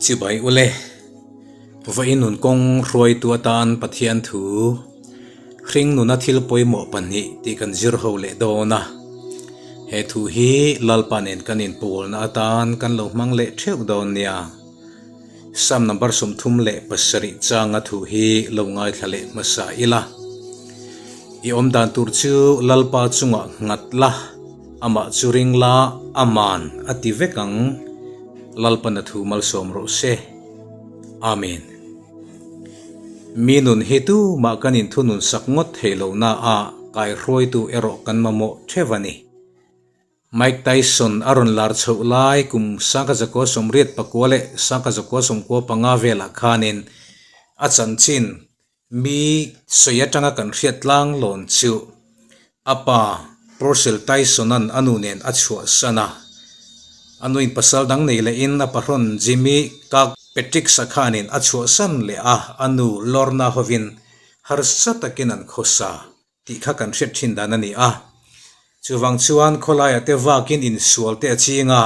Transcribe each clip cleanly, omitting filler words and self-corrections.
Chibai ule, vawiin nun kawng hruaitu atan Pathian thu hring nuna thil pawimawh pahnih tih kan zir ho leh dawn a. He thu hi Lalpa nen kan inpawlna atan kan lo hmang leh theuh dawn nia. Psalm number 37 changa thu hi lo ngaithla leh hmasa ila. I awm dan tur chu Lalpa chungah nghat la, amah chu ring la, aman a ti vek ang. Lalpan a thu malsawm rawh se. Amen. Mi nun hi tu mah kan inthunun sak ngawt thei lo na a, kaihruaitu erawh kan mamawh theuh a ni. Mike Tyson a rawn lar chhoh lai kum 1989 leh 1995 velah khanin a chanchin mi sawi atanga kan hriat tlang lawn chu a pa Purcell Tyson-a'n a nu nen a chhuahsan a. A nuin pasal dang nei lehin a pahrawn Jimmy Kirkpatrick-a khanin a chhuahsan leh a, a nu Lorna hovin harsa takin an khawsa. Tih kha kan hriat thin dan a ni a. Chuvang chuan khawlaiah te vakin insual te a ching a,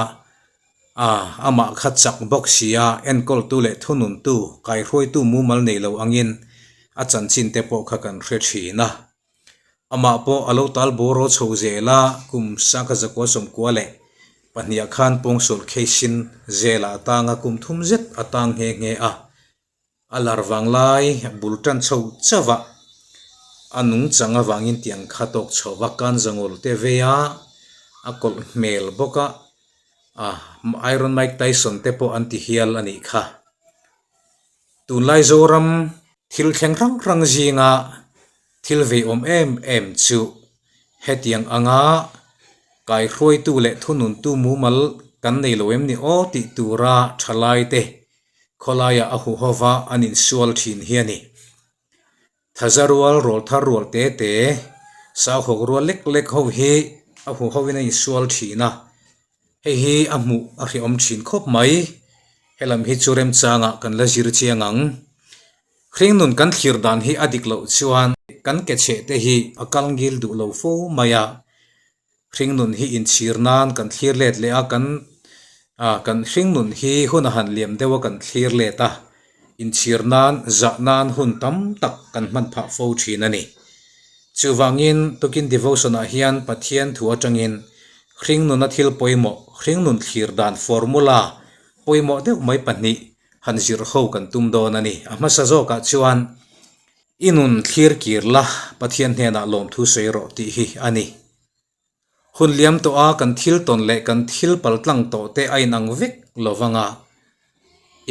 a amah kha chak bawk si a, enkawltu leh thununtu, kaihruaitu mumal nei lo angin a chanchin te pawh kha kan hre thin a. Amah pawh a lo tal bawraw chho zel a, kum sangkhat zakua sawmkua leh pahniha khan pawngsual kheisin zelah a tang a, kum thum zet a tang nghe nghe a. A lar vang lai bul tan chho chauh a, a nungchang avangin tiang kha tawk chho va, kan zangawl te vei a, a kawlh hmel bawk a, ah Iron Mike Tyson te pawh an ti hial a nih kha. Tunlai Zoram thil thleng hrang hrang zinga thil veiawm em em chu hetiang anga kaihruaitu leh thununtu mumal kan nei lo em ni aw tih tura thalai te Khawlaiah a huhova an insual thin hi a ni. Thaza rual, rawl thar rual te te, sauhawk rual lek lek ho hi a huhovin a insual thin a, hei hi a hmuh a hrehawm thin khawp mai. Helam hi chu remchangah kan la zir chiang ang. Hringnun kan thlir dan hi a dik loh chuan kan ke chheh te hi a kal ngil duh lo fo mai a. Hringnun hi inchhir nan kan thlir let leh a, kan ah kan hringnun hi hun a han liam deuh a kan thlir let a, inchhir nan zah nan hun tam tak kan hman phah fo thin a ni. Chuvangin tukin devotion ah hian Pathian thu atangin hringnuna thil pawimawh, hringnun thlir dan formula pawimawh deuh mai pahnih han zir ho kan tum dawn a ni. A hmasa zawkah chuan. I nun thlir kir la, Pathian hnenah lawmthu sawi rawh tih hi a ni. Hun liam tawh a kan thil tawn leh kan thil paltlang tawh te a inang vek lo vang a,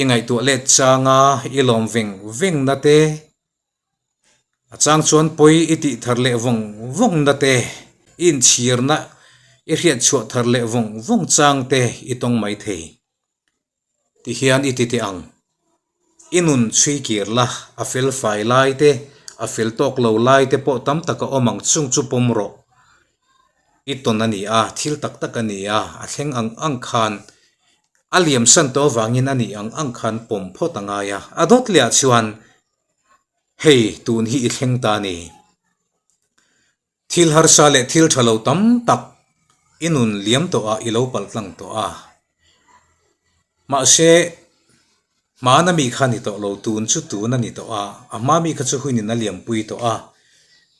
i ngaihtuah let changa i lawm veng veng na te, a chang chuan pawi i tih thar leh vawng vawng na te, i inchhirna i hriatchhuah thar leh vawng vawng chang te i tawng mai thei. Tihian i ti teh ang. I nun chhui kir la, a fel fai lai te, a fel tawk lo lai te pawh tam tak a awm ang chung chu pawm rawh. I tawn a ni a, thil tak tak a ni a, a thleng ang ang khan a liam san tawh avangin a nih ang ang khan pawm phawt a ngai a. A dawt leh ah chuan hei tun hi i thleng ta a ni. Thil harsa leh thil tha lo tam tak i nun liam tawh a, i lo palh tlang tawh a. Mahse, hmana mi kha ni tawh lo, tun chu tun a ni tawh a, a hma mi kha chu huinin a liampui tawh a.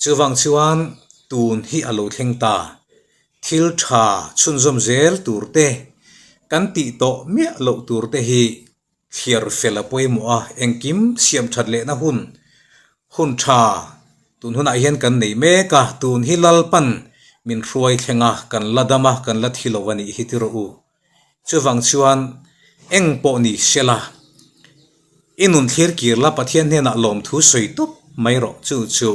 Chuvang chuan tun hi a lo thleng ta. Thil tha chhunzawm zel tur te, kan tih tawh miah loh tur te hi Thliar fel a pawimawh a, engkim siam that lehna hun, hun tha tun hunah hian kan nei mek a, tun hi Lalpan min hruai thleng a, kan la dam a, kan la thi lo a nih hi ti rawh u. Chuvang chuan eng pawh ni se la, i nun thlir kir la Pathian hnenah lawmthu sawi tawp mai rawh chu chu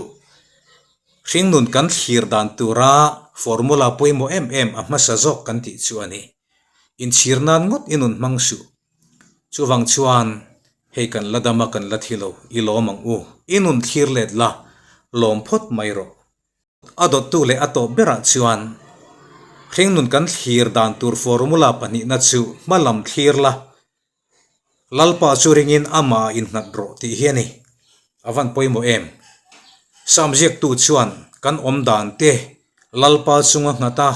hringnun kan thlir dan tura formula pawimawh em em a hmasa zawk kan tih chu a ni. Inchhir nan ngawt i nun hmang suh. Chuvang chuan hei kan la dam a kan la thi lo, i lawm ang u. I nun thlir let la, lawm phawt mai rawh. A dawttu leh a tawp berah chuan hringnun kan thlir dan tur formula pahnihna chu hma lam thlir la, Lalpa chu ringin amah innghat rawh tih hi a ni. A van pawimawh em? Sam ziaktu chuan kan awm dan te Lalpa chunga nghat a,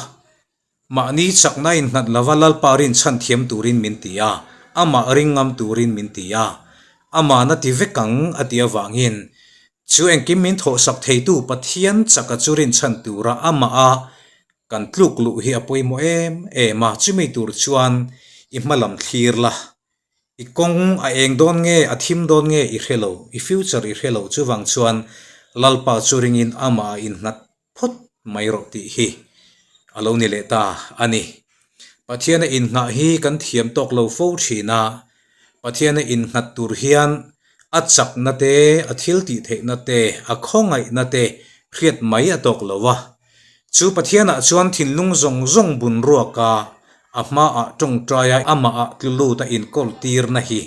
Mahni chakna innghat lova Lalpa rinchhan thiam turin min ti a, Amah ring ngam turin min ti a, Ama'n a ti vek ang a ti avangin chu engkim min thawhsak theitu Pathian chaka chu rinchhan tura amah a kan tluk luh hi a pawimawh em em a, chumi tur chuan i hma lam thlir la, i kawng a eng dawn nge a thim dawn nge i hre lo, i future i hre lo, chuvang chuan Lalpa chu ringin amah a innghat phawt mai rawh tih hi a lo ni leh ta a ni. Pathiana innghah hi kan thiam tawk lo fo thin a, Pathiana innghat tur hian a chakna te, a thil tih theihna te, a khawngaihna te hriat mai a tawk lo a. Chu Pathianah chuan thinlung zawng zawng bunruaka a hmaah tawngtaia amahah tlu lut a inkawl tirna hi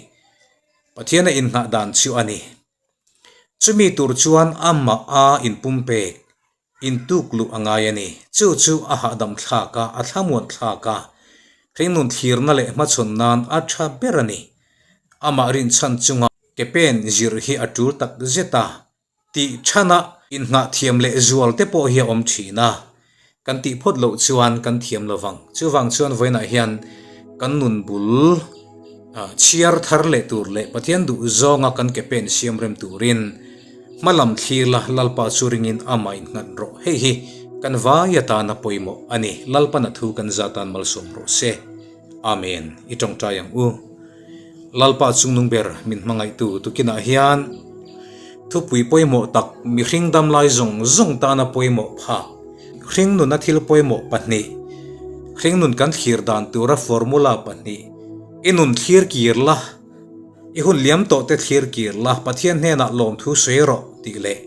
Pathiana innghah dan chu a ni. Chumi tur chuan amah a inpumpek, intuk luh a ngai a ni. Chu chu a hahdam thlak a, a thlamuan thlak a, hringnun thlirna leh hmachhawn nan a tha ber a ni. Amah rinchhan chunga ke pen zir hi a tul tak zet a, tih chhana inngah thiam leh zual te pawh hi a awm thin a. Kan tih phawt loh chuan kan thiam lo vang. Chuvang chuan vawiinah hian kan nun bul chhiar thar leh tur leh Pathian duh zawnga kan ke pen siam rem turin hma lam thlir la Lalpa chu ringin amah innghat rawh. Hei hi kan vai atana pawimawh a ni. Lalpan a thu kan zatan malsawm rawh se. Amen. I tawngtai ang u. Lalpa chungnung ber min hmangaihtu tukinah hian thupui pawimawh tak mihring damlai zawng zawng tana pawimawh phak hringnuna thil pawimawh pahnih hringnun kan thlir dan tura formula pahnih i nun thlir kir la i hun liam tawh te thlir kir la Pathian hnenah lawmthu sawi rawh tih leh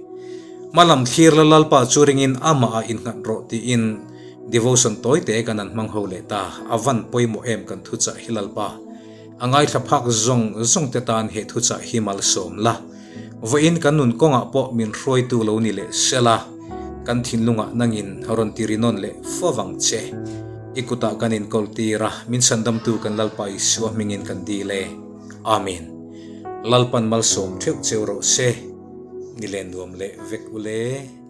hmalam thlir la Lalpa chu ringin amah ah innghat rawh tiin Devotion tawi te kan an hmang ho leh ta, a van pawimawh em kan thuchah hi Lalpa. A ngaithla phak zawng zawng te tan he thuchah hi malsawm la. Vawiin kan nun kawngah pawh min hruaitu lo ni leh sela, kan thinlungah nangin rawn ti rinawn leh fo vang che. I kutah kan inkawl tir a, min chhandamtu kan Lalpa Isua hmingin kan dil e. Amen. Lalpan malsawm theuh cheu rawh se. Ni len nuam leh vek ule.